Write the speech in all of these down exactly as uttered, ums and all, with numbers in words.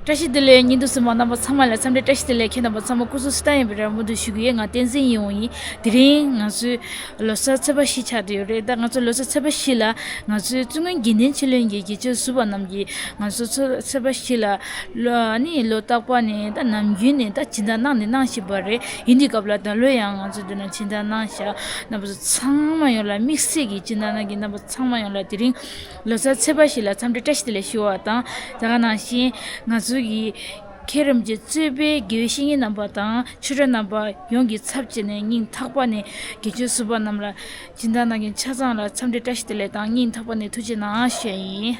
བཀྲ་ཤིས་བདེ་ལེགས། བརྙན་ཐུང་གཟིགས་མཁན་རྣམ་པ་ཚང་མ་ལ་འཚམས་འདྲི་བཀྲ་ཤིས་བདེ་ལེགས། ཁྱེད་རྣམ་པ་ཚང་མ་སྐུ་གཟུགས་བདེ་ཐང་ཡིན་པའི་རེ་བ་མུ་མཐུད་ཞུ་གི་ཡོད། ང་བསྟན་འཛིན་ཡིན་ཡིན། དེ་རིང་ང་ཚོའི་ལོ་གསར་ཚེས་པ་བཞི་ཆགས་བསྡད་ཡོད་རེད། ད་ང་ཚོ་ལོ་གསར་ཚེས་པ་བཞི་ལ་ང་ཚོའི་བཙུན་དགོན་དགེ་ལྡན་ཆོས་གླིང་གི་དགེ་ཆོས་ཟུར་པ་རྣམས་ཀྱིས་ང་ཚོ་ཚེས་པ་བཞི་ལ་ལོ་ཨ་ནི་ལོ་རྟག་པར་ནས་ད་ནམ་རྒྱུན་ནས་ད་སྦྱིན་བདག་གནང་ནས་གནང་བཞིན་པ་རེད། ཡིན་དུས་སྐབས་ལ་ད་ལོ་ཡང་ང་ཚོ་འདི་ན་སྦྱིན་བདག་གནང་བཞག་རྣམ་པ་ཚོ་ཚང་མ་ཡོངས་ལ་དམིགས་བསལ་གྱི་སྦྱིན་བདག་གནང་མཁན་རྣམ་པ་ཚང་མ་ཡོངས་ལ་དེ་རིང་ལོ་གསར་ཚེས་པ་བཞི་ལ་འཚམས་འདྲི་བཀྲ་ཤིས་བདེ་ལེགས་ཞུ་བ་དང་། དེ་ག་ནང་བཞིན་ང་ཚོ་གི་མཁན་རིན་པོ་ཆེ་གཙོས་པའི་དགེ་བའི་བཤེས་གཉེན་རྣམ་པ་དང་ཆོས་གྲོགས་རྣམ་པ་ཡོངས་ཀྱི་ཚབ་བྱས་ནས་སྙིང་ཐག་པ་ནས་དགེ་ཆོས་ཟུར་པ་རྣམས་ལ་སྦྱིན་བདག་གནང་མཁན་ཆ་ཚང་ལ་འཚམས་འདྲི་བཀྲ་ཤིས་བདེ་ལེགས་དང་སྙིང་ཐག་པ་ནས་ཐུགས་རྗེ་གནང་ཞུ་ཡ་ཡིན།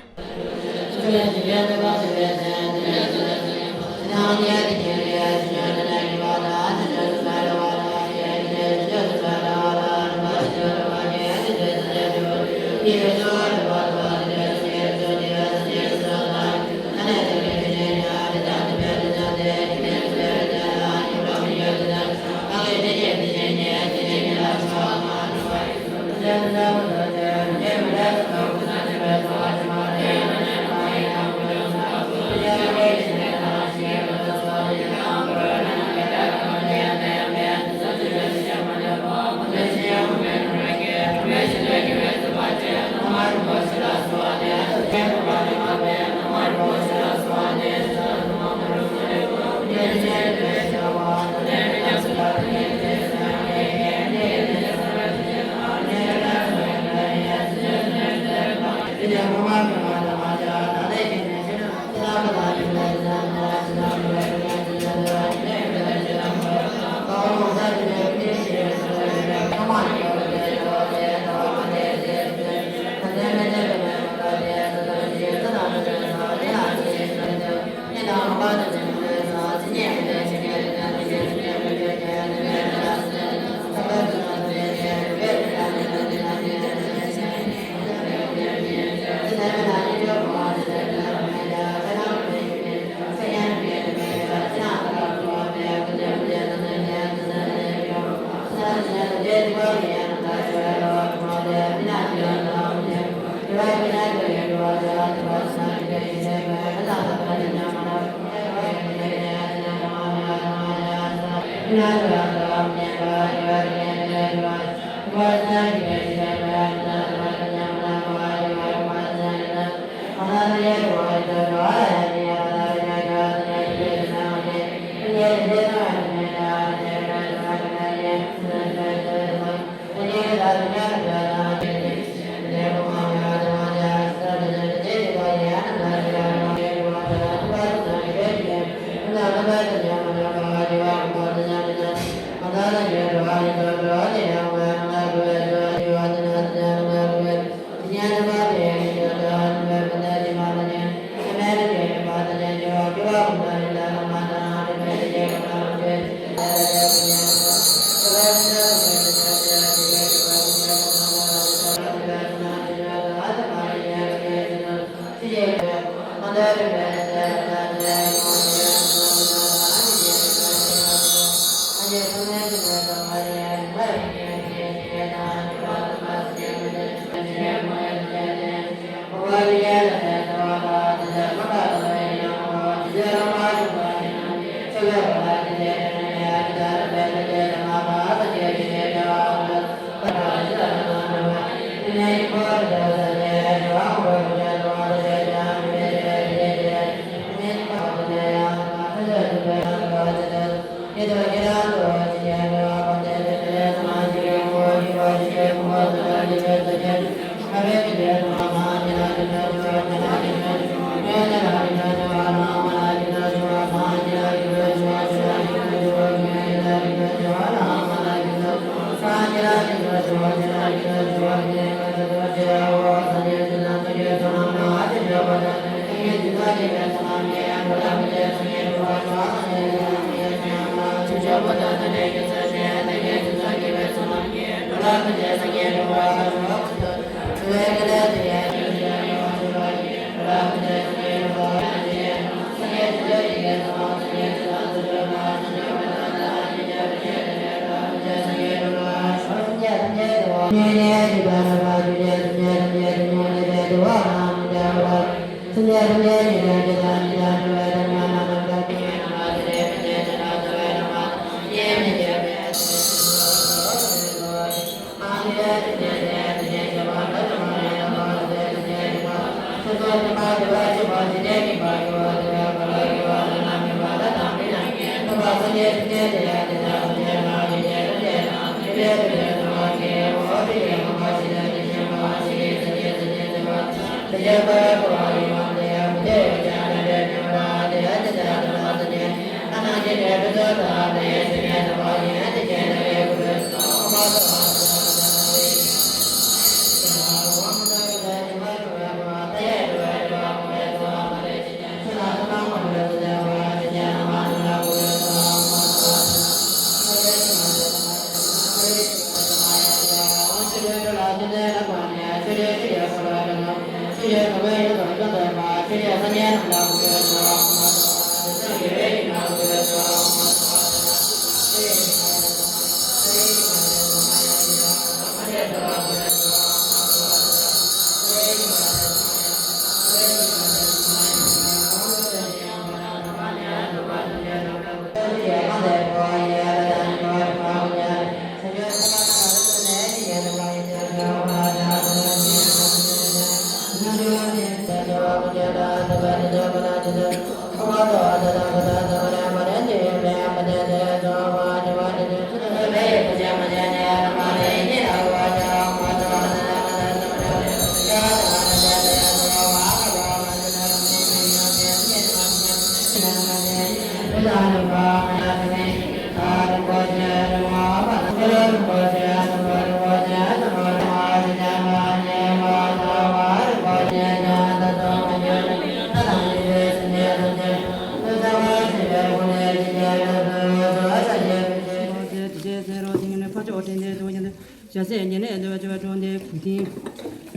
ཞྭ་སེར་ཉེ་གནས་འདུལ་བ་བཅུ་པ་འཁྲུངས་ཏེ་བུ་ཏིང་།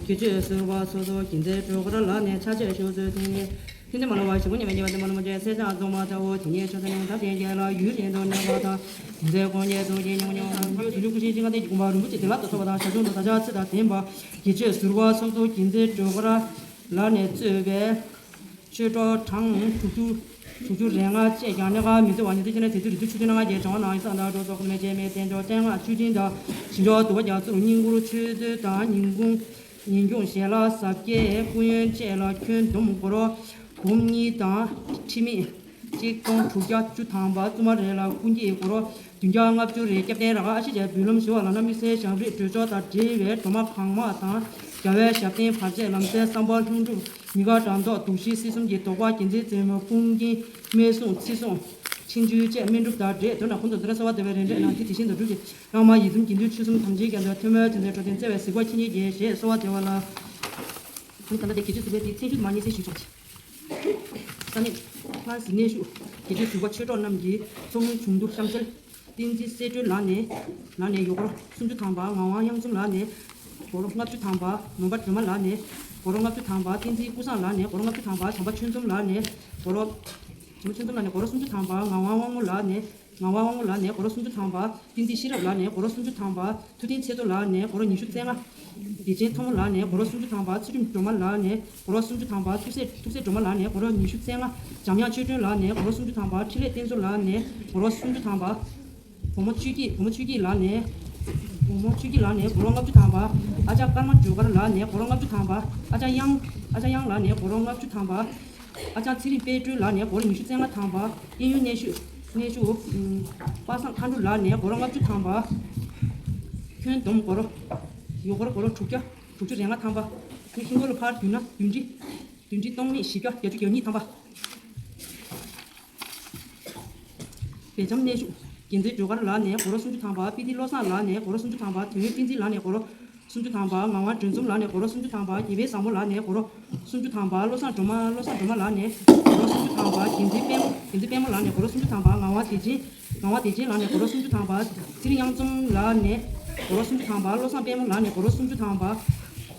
དགེ་ཆོས་ཟུར་པ་ཚོགས་གཙོ་དགེ་འདུན་སྒྲོལ་དཀར་ལགས་ནས་ཕྱག་ཕྱིད་ཞུ་གསོལ་ཐུགས་ཉིད། ཕན་བདེ་མ་ལུས་པ་ཞིག་པོ་ཉམས་པའི་ཉེས་པ་དེ་མ་ལུས་མ་བྱས་སེར་སྐྱ་རྫོང་མ་ཐལ་བོ་དེ་ཉིད་ཆོས་ཚན་ནས་ཐབས་ཆེན་བརྒྱད་ལ་ཡུན་རིང་དུ་གནས་པ་དང་། དེ་ཚེ་དགོངས་རྒྱན་རྫོགས་ཆེན་ཉུང་ཉུང་ཡོད། དུས་ཀྱི་སྐུ་ཞབས་ཤིང་རྟ་དེ་དགོངས་པ་རིན་པོ་ཆེ་བདེ་བླག་ཏུ་ཐོབ་པ་དང་། ཞབས་དྲུང་དུ་བདག་ཅག་ཚེ་དང་ལྡན་པ་དགེ་ཆོས་ཟུར་པ་ཚོགས་གཙོ་དགེ་འདུན་སྒྲོལ་དཀར་ལགས་ནས་གཙོས་པའི་ཆོས་གྲོགས་གྲངས་དྲུག་ཅུ། དྲུག་ཅུ་རེ་ལྔ་བཅས་ཀྱང་གནད་འགག་མི་འཛིན་པ་ཉིད་དུ་སྤྱད་ནས། དེ་དུས་རིག་འཛིན་ཆོས་འདུལ་སྣ་ལྔ་བརྒྱད། བྱེ་བ་ནང་གསང་བདག་འགྲོ་སོགས་ཀུན་མེད་སྤྱན་མེད་བསྟན་འགྲོ་སྤྱན་སྔ་ཆོས་སྦྱིན་དང་། ཞིང་འབྲོག་འདུལ་བ་རྒྱ་མཚོ་རུ་སྙིང་ཕུར་ཆོས་སྡེ་དང་། ཉིན་གུང་ཉིན་གུང་ཞལ་ལག་ཟབ་རྒྱས་སྐུ་ཡོན་བཅས་ལ་ཁྱོན་བསྡོམས་སྒོར་སྒོམ་གཉིས་དང་ཁྲི་མིག་གཅིག་སྟོང་དྲུག་བརྒྱ་བཅུ་ཐམ་པ། བཙུན་མ་རེ་ལ་སྐུ་འགྱེད་སྒོར་བདུན་བརྒྱ་ལྔ་བཅུ་རེ། སྐྱབས་རྟེན་ར་ཁ་ཨ་ཤེ་བཅས་འབུལ་ལམ་ཞུ་བ་ལ་ན་དམིགས་བསལ་ཞབས་རིམ་སྒྲོལ་ཆོག་དང་འབྲེལ་བའི་སྒྲོལ་མ་གང་མང་དང་། རྒྱལ་བའི་ཞབས་བརྟན་བར་ཆད་ལམ་སེལ་བསམ་པ་ལྷུན་གྲུབ། མི་དགའ་དགྲ་བཟློག་དུག་ཤེས་སྲིད་གསུམ་གྱི་བཟློག་པ་རྒྱལ་མཚན་རྩེ་མོ་དཔུང་རྒྱན་སྨན་སྲུང་ཚེ་སྲུང་ཆིང་རྒྱུན་བཅས་སྨན་སྒྲུབ་དང་འབྲེལ་དོན་དང་ཁོང་དུ་འདི་ལ་གསོལ་བ་འདེབས་པའི་རིམ་གྲོ་ནང་དེ་དེ་བཞིན་དུ་སྒྲུབ་ཀྱི། བླ་མ་ཡིད་འཛུམ་དགེ་འདུན་ཆོས་གསུམ་དམ་ཅན་རྒྱ་མཚོའི་ཐོད་རྨོངས་ཚེ་འདས་འགྲོ་དོན་བརྩེ་བའི་གཟིགས་པ་ཆེ་ཉིད་ཀྱིས་ཞེས་གསོལ་བ་འདེབས་པ་ལ། ད་ལྟ་དགེ་ཆོས་ཟུར་པའི་དེ་ཚེས་བཅུ་མ་གཉིས་ཚེས་ཞུ་ཆོག་ཅིང་། ས་གནས་ལྷ་སའི་གནས་བཞུགས་དགེ་ཆོས་ཟུར་པ་ཆོས་གྲོགས་རྣམས་ཀྱིས་ཚོགས་མི་བྱུང་དུ་གཤམ་གསལ། བསྟན་འཛིན་གསལ་སྒྲོན་ལགས་ནས་ལགས་ནས་ཡོ་སྒོར་སུམ་ཅུ་ཐམ་པ། ངག་དབང་གཡང་འཛོམས་ལགས་ནས་སྒོར་ལྔ་བཅུ་ཐམ་པ། ནོར་བ་སྒྲོལ་མ་ལགས་ནས་སྒོར་ལྔ་བཅུ་ཐམ་པ། བསྟན་འཛིན་ཀུན་བཟང་ལགས་ནས་སྒོར་ལྔ་བཅུ་ཐམ་པ། བྱམས་པ་ཆོས་འཛོམས་ལགས་ནས་སྒོར་བྱམས་པ་ཆོས་འཛོམས་ལགས་ནས་སྒོར་སུམ་ཅུ་ཐམ་པ། ངག་དབང་དབང་མོ་ལགས་ནས་ངག་དབང་དབང་མོ་ལགས་ནས་སྒོར་སུམ་ཅུ་ཐམ་པ། བསྟན་འཛིན་ཤེས་རབ་ལགས་ནས་སྒོར་སུམ་ཅུ་ཐམ་པ། ཐུབ་བསྟན་ཚེ་རྡོར་ལགས་ནས་སྒོར་ཉི་ཤུ་རྩ་ལྔ། བདེ་ཆེན་ཐོན་མི་ལགས་ནས་སྒོར་སུམ་ཅུ་ཐམ་པ། ཚུལ་ཁྲིམས་སྒྲོལ་མ་ལགས་ནས་སྒོར་སུམ་ཅུ་ཐམ་པ། ཐུགས་སྲས་ཐུགས་སྲས་སྒྲོལ་མ་ལགས་ནས་སྒོར་ཉི་ཤུ་རྩ་ལྔ། འཇམ་དབྱངས་ཆོས་སྒྲོན་ལགས་ནས་སྒོར་སུམ་ཅུ་ཐམ་པ། འཕྲིན་ལས་བསྟན་འཛོམས་ལགས་ནས་སྒོར་སུམ་ཅུ་ཐམ་པ། བུ་མོ་ཆོས་སྐྱིད། བུ་མོ་ཆོས་སྐྱིད་ལགས་ནས། བུ་མོ་ཆོས་སྐྱིད་ལགས་ནས་སྒོར་ལྔ་བཅུ་ཐམ་པ། ཨ་ཅག་ཀརྨ་སྒྲོལ་དཀར་ལགས་ནས་སྒོར་ལྔ་བཅུ་ཐམ་པ། ཨ་ཅག་གཡང་། ཨ་ཅག་གཡང་ལགས་ནས་སྒོར་ལྔ་བཅུ་ཐམ་པ། ཨ་ཅག་ཚེ་རིང་དཔལ་སྒྲོན་ལགས་ནས་སྒོར་ཉི་ཤུ་རྩ་ལྔ་ཐམ་པ། གཡས་གཡོན་གནས་བཞུགས། གནས་བཞུགས། ཨུམ། པ་སངས་མཁའ་འགྲོ་ལགས་ནས་སྒོར་ལྔ་བཅུ་ཐམ་པ། ཁྱོན་བསྡོམས་སྒོར། ཡོ་སྒོར་སྒོར་དྲུག་བརྒྱ། དྲུག་ཅུ་རེ་ལྔ་ཐམ་པ། དེ་ཧིན་སྒོར་ལ་ཕར་བསྡུས་ན་བདུན་ཁྲི། བདུན་ཁྲི་སྟོང་གཉིས་བཞི་བརྒྱ་བརྒྱད་ཅུ་གྱ་གཉིས་ཐམ་པ། སྦེལ་ཇམ་གནས་བཞུགས། རྒྱལ་མཚན་སྒྲོལ་དཀར་ལགས་ནས་སྒོར་སུམ་ཅུ་ཐམ་པ། པི་ཏི་བློ་བཟང་ལགས་ནས་སྒོར་སུམ་ཅུ་ཐམ་པ། དོན་ཡོད་བསྟན་འཛིན་ལགས་ནས་སྒོར་སུམ་ཅུ་ཐམ་པ། ངག་དབང་སྒྲོལ་འཛོམས་ལགས་ནས་སྒོར་སུམ་ཅུ་ཐམ་པ། དགེ་འཕེལ་བཟང་མོ་ལགས་ནས་སྒོར་སུམ་ཅུ་ཐམ་པ། བློ་བཟང་སྒྲོལ་མ། བློ་བཟང་སྒྲོལ་མ་ལགས་ནས་སྒོར་སུམ་ཅུ་ཐམ་པ། རྒྱལ་མཚན་དཔལ་མོ། རྒྱལ་མཚན་དཔལ་མོ་ལགས་ནས་སྒོར་སུམ་ཅུ་ཐམ་པ། ངག་དབང་བདེ་ཆེན། ངག་དབང་བདེ་ཆེན་ལགས་ནས་སྒོར་སུམ་ཅུ་ཐམ་པ། ཚེ་རིང་གཡང་འཛོམས་ལགས་ནས་སྒོར་སུམ་ཅུ་ཐམ་པ། བློ་བཟང་དཔལ་མོ་ལགས་ནས་སྒོར་སུམ་ཅུ་ཐམ་པ།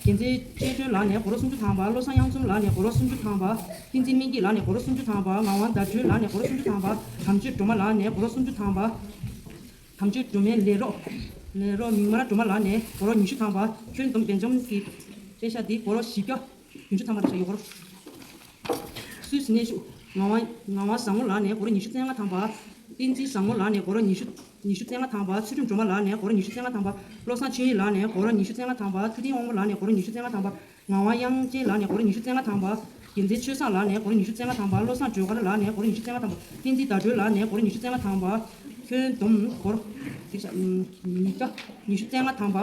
རྒྱལ་མཚན་ཆོས་སྒྲོན་ལགས་ནས་སྒོར་སུམ་ཅུ་ཐམ་པ། བློ་བཟང་གཡང་འཛོམས་ལགས་ནས་སྒོར་སུམ་ཅུ་ཐམ་པ། བསྟན་འཛིན་སྨན་སྐྱིད་ལགས་ནས་སྒོར་སུམ་ཅུ་ཐམ་པ། ངག་དབང་ཟླ་སྒྲོན་ལགས་ནས་སྒོར་སུམ་ཅུ་ཐམ་པ། དམ་ཆོས་སྒྲོལ་མ་ལགས་ནས་སྒོར་སུམ་ཅུ་ཐམ་པ། དམ་ཆོས་སྒྲོལ་མའི་ལས་རོགས། ལས་རོགས་མིག་དམར་སྒྲོལ་མ་ལགས་ནས་སྒོར་ཉི་ཤུ་ཐམ་པ། ཁྱོན་བསྡོམས་སྦེལ་ཇམ་གྱི་པེ་ཤ་འདི་སྒོར་བཞི་བརྒྱ་བདུན་ཅུ་ཐམ་པ་རེད་ཤག་ཡོ་སྒོར། སུད་སི་གནས་བཞུགས། ངག་དབང་། ངག་དབང་བཟང་མོ་ལགས་ནས་སྒོར་ཉི་ཤུ་རྩ་ལྔ་ཐམ་པ། བསྟན་འཛིན་བཟང་མོ་ལགས་ནས་སྒོར་ཉི་ཤུ། ཉི་ཤུ་རྩ་ལྔ་ཐམ་པ། ཚུལ་ཁྲིམས་སྒྲོལ་མ་ལགས་ནས་སྒོར་ཉི་ཤུ་རྩ་ལྔ་ཐམ་པ། བློ་བཟང་ཆོས་དབྱིངས་ལགས་ནས་སྒོར་ཉི་ཤུ་རྩ་ལྔ་ཐམ་པ། ཐུབ་བསྟན་དབང་མོ་ལགས་ནས་སྒོར་ཉི་ཤུ་རྩ་ལྔ་ཐམ་པ། ངག་དབང་དབྱངས་ཅན་ལགས་ནས་སྒོར་ཉི་ཤུ་རྩ་ལྔ་ཐམ་པ། རྒྱལ་མཚན་ཆོས་བཟང་ལགས་ནས་སྒོར་ཉི་ཤུ་རྩ་ལྔ་ཐམ་པ། བློ་བཟང་སྒྲོལ་དཀར་ལགས་ནས་སྒོར་ཉི་ཤུ་རྩ་ལྔ་ཐམ་པ། བསྟན་འཛིན་ཟླ་སྒྲོན་ལགས་ནས་སྒོར་ཉི་ཤུ་རྩ་ལྔ་ཐམ་པ། ཁྱོན་བསྡོམས་སྒོར་དེ་ཤ་ཉིས་བརྒྱ་ཉི་ཤུ་རྩ་ལྔ་ཐམ་པ།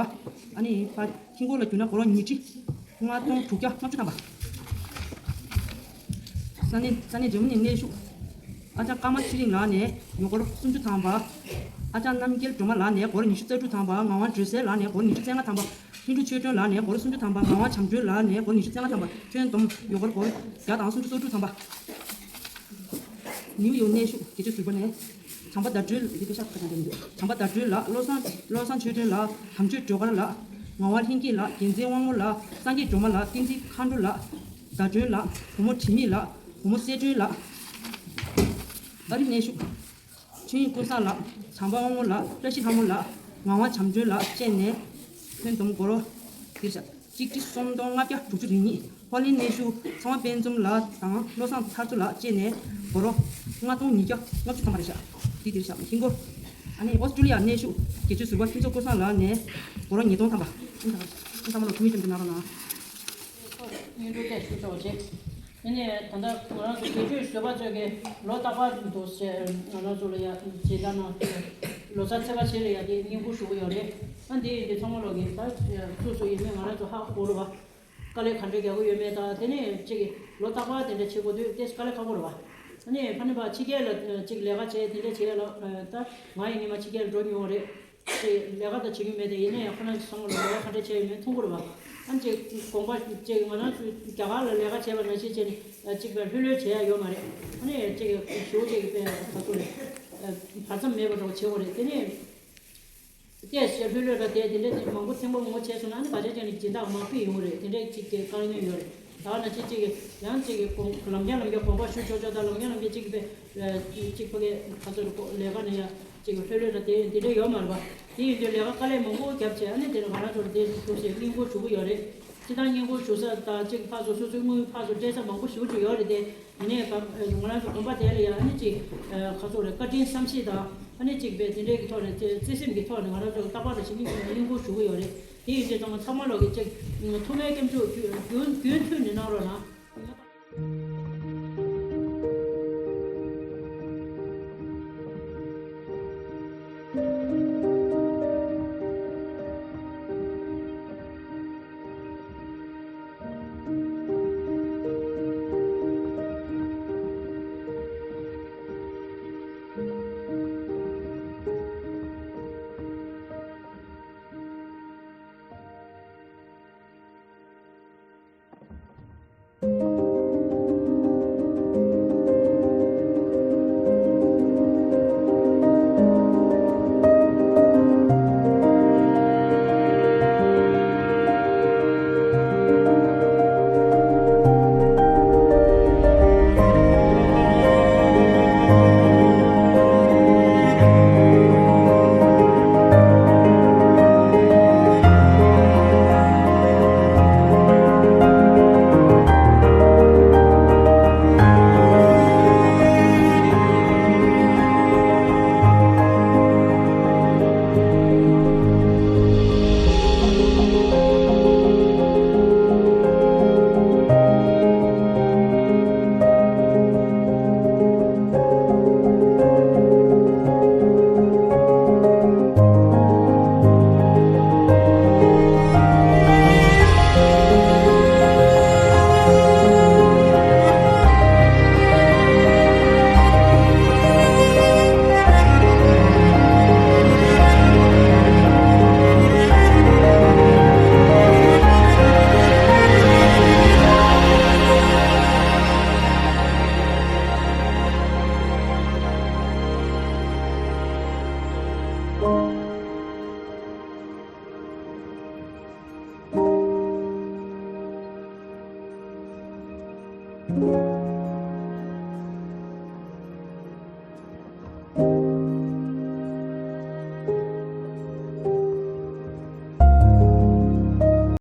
ཨ་ནི་ཕ་ཧིན་སྒོར་ལ་བསྒྱུར་ན་སྒོར་ཉིས་ཁྲི་ལྔ་སྟོང་དྲུག་བརྒྱ་ལྔ་བཅུ་ཐམ་པ། ས་གནས་ས་གནས་འབྲས་སྤུངས་ནས་གནས་བཞུགས། ཨ་ཅག་ཀརྨ་ཚེ་རིང་ལགས་ནས་སྒོར་སུམ་ཅུ་ཐམ་པ། ཨ་ཅག་རྣམ་རྒྱལ་སྒྲོལ་མ་ལགས་ནས་སྒོར་ཉི་ཤུ་རྩ་དྲུག་ཐམ་པ། ངག་དབང་སྒྲོལ་གསལ་ལགས་ནས་སྒོར་ཉི་ཤུ་རྩ་ལྔ་ཐམ་པ། ལྷུན་གྲུབ་ཆོས་སྒྲོན་ལགས་ནས་སྒོར་སུམ་ཅུ་ཐམ་པ། ངག་དབང་བྱམས་སྒྲོལ་ལགས་ནས་སྒོར་ཉི་ཤུ་རྩ་ལྔ་ཐམ་པ། ཁྱོན་བསྡོམས་ཡོད་སྒོར་སྒོར་བརྒྱ་དང་སུམ་ཅུ་སོ་དྲུག་ཐམ་པ། ནིའུ་ཡོག་གནས་བཞུགས་དགེ་ཆོས་ཟུར་པ་ནས། བྱམས་པ་ཟླ་སྒྲོལ་ཡི་གེ་ཤ་ཁ་ཅན་དེ་མི་འདུག་བྱམས་པ་ཟླ་སྒྲོལ་ལགས། བློ་བཟང་བློ་བཟང་ཆོས་སྒྲོན་ལགས། དམ་ཆོས་སྒྲོལ་དཀར་ལགས། ངག་དབང་ལྷན་རྒྱས་ལགས། རྒྱལ་མཚན་དབང་མོ་ལགས། སངས་རྒྱས་སྒྲོལ་མ་ལགས། བསྟན་འཛིན་མཁའ་འགྲོ་ལགས། ཟླ་སྒྲོན་ལགས། བུ་མོ་དྲི་མེད་ལགས། བུ་མོ་གསལ་སྒྲོན་ལགས། ཨ་རི་གནས་བཞུགས་ཆོས་དབྱིངས་ཀུན་བཟང་ལགས། བྱམས་པ་དབང་མོ་ལགས། བཀྲ་ཤིས་ལྷ་མོ་ལགས། ངག་དབང་བྱམས་སྒྲོལ་ལགས་བཅས་ནས་ཁྱོན་བསྡོམས་སྒོར་དེ་ཤ་གཅིག་ཁྲི་སུམ་སྟོང་ལྔ་བརྒྱ་དྲུག་ཅུ་རེ་གཉིས། ཧོ་ལན་གནས་བཞུགས་ཚངས་པ་དཔལ་འཛོམས་ལགས་དང་བློ་བཟང་ཐར་རྩུ་ལགས་བཅས་ནས་སྒོར་ལྔ་སྟོང་ཉིས་བརྒྱ་ལྔ་བཅུ་ཐམ་པ་རེད་ཤག་འདི་འདིར་ཤག་ཧིན་སྒོར། ཨ་ནི་ཨོ་སི་ཀྲུ་ལི་ཡ་གནས་བཞུགས་དགེ་ཆོས་ཟུར་པ་ཕུན་ཚོགས་ཀུན་བཟང་ལགས་ནས་སྒོར་ཉིས་སྟོང་ཐམ་པ། ཨ་ནི་ཚང་མ་ལ་ཐུགས་མི་ཆུང་དུ་གནང་རོགས་གནང་། སྙིང་སྟོབས་བཅས་ཞུ་ཆོག་ཅེས། དེ་ནས་ད་ལྟ་ང་རང་ཚོ་དགེ་ཆོས་ཟུར་པ་ཚོས་ཀྱི་ལོ་རྟག་པར་དུ་ང་རང་ཚོ་ལ་ཡ་སྦྱིན་བདག་གནང་། ལོ་གསར་ཚེས་པ་ཕྱེད་ལ་ཡ་དེ་བསྙེན་བཀུར་ཞུ་གི་ཡོད་རེད། ཨ་འདི་ཡིན་དུས་ཚང་མ་ལོག་གི་ད་སུ་སུ་ཡིན་མིན་ང་རང་ཚོ་ཧ་གོ་རུ་བ། དཀའ་ལས་ག་འདྲ་རྒྱག་གི་ཡོད་མེད་དང་དེ་ནས་ཅིག་ལོ་རྟག་པར་དེ་འདྲ་བྱེད་དགོས་དུས་ཏེ་དཀའ་ལས་ཁག་པོ་རེད་བ། ཨ་ནི་ཕ་ནི་བ་ཕྱི་རྒྱལ་ལ་ཅིག་ལས་ཀ་བྱས་དེ་འདྲ་བྱས་ལ་ད་ང་ཡི་ཉི་མ་ཕྱི་རྒྱལ་འགྲོ་མྱོང་བ་རེད། ཅིག་ལས་ཀ་ད་བྱེད་ཀྱི་མེད་དེ་ཡིན་ན་ཡང་ཁོ་ན་ཚང་མ་ལ་ལས་ཀ་ག་འདྲ་བྱས་ཡོད་མེད་མཐོང་གི་རེད་བ། ཨ་ནི་ཅིག་དགོངས་པ་ཅིག་ང་རང་ཚོ་རྒྱ་གར་ལ་ལས་ཀ་བྱས་པ་ནང་བཞིན་བྱས་ནས་ཅིག་པའི་ལྷོད་ལྷོད་བྱས་ཡ་ཡོད་མ་རེད། ཨ་ནི་ཅིག་ཞུ་ཅིག་པའི་ག་ཚོད་རེད། བར་མཚམས་མེད་པ་འདྲ་བོ་བྱེད་དགོས་རེད་དེ་ནས། བལྟས་ཤེས་ལྷོད་ལྷོད་ལ་བལྟས་དེ་འདྲས་དེ་མང་པོ་ཐེངས་པ་ངོ་བྱས་སོང་ན་ཨ་ནི་བར་ཆད་ཅན་གྱི་སྦྱིན་བདག་མང་པོ་ཡོང་གི་རེད། དེ་འདྲས་ཅིག་གི་དཀའ་ངལ་ཡོད་རེད། ད་ནི་ཅིག་ཅིག་གི་ཡང་ཅིག་གི་དགོངས་ལམ་རྒྱ་ལམ་རྒྱ་དགོངས་པ་ཞུ་ཆོག་ཆོག་ད་ལམ་རྒྱ་ལམ་རྒྱ་ཅིག་གི་པའི་ཅིག་ཕ་གི་ཁ་ཚོད་ལ་ལས་ཀ་ནས་ཡང་ཅིག་གི་ལྷོད་ལྷོད་ལ་བལྟས་དེ་འདྲས་ཡོད་མ་རེད་པ། དེ་ཡིན་དུས་ལས་ཀ་དཀའ་ལས་མང་པོ་བརྒྱབ་བྱས་ཨ་ནི་དེ་ནི་ང་རང་ཚོར་དེ་ཐུགས་སེམས་སྙིང་པོ་ཞུ་གི་ཡོད་རེད། སྤྱི་བཏང་སྙིང་པོ་ཞུ་ས་དང་ཅིག་ཕར་ཚུར་སོ་སོའི་དངུལ་ཕར་ཚུར་སྤྲད་ས་མང་པོ་ཞེ་པོ་ཅིག་ཡོད་རེད་དེ། ཡིན་ནའི་བབ་ང་རང་ཚོ་དགོན་པ་དེ་ལ་ཡང་ཨ་ནི་ཅིག་ཁ་ཚོགས་རེད་བཀའ་དྲིན་བསམ་ཤེས་དང་ཨ་ནི་ཅིག་པའི་དེ་འདྲའི་གི་ཐོག་ནས་བརྩེ་བརྩེ་སེམས་ཀྱི་ཐོག་ནས་ང་རང་ཚོ་རྟག་པར་དུ་ཞིག་སྙིང་སྙིང་པོ་ཞུ་གི་ཡོད་རེད། དེ་ཡིན་དུས་ཚང་མ་ཚང་མ་ལོག་གི་ཅིག་ཐུགས་སྨོན་སྐྱབས་འཇུག་རྒྱུན་རྒྱུན་མཐུད་ནས་གནང་རོགས་གནང་།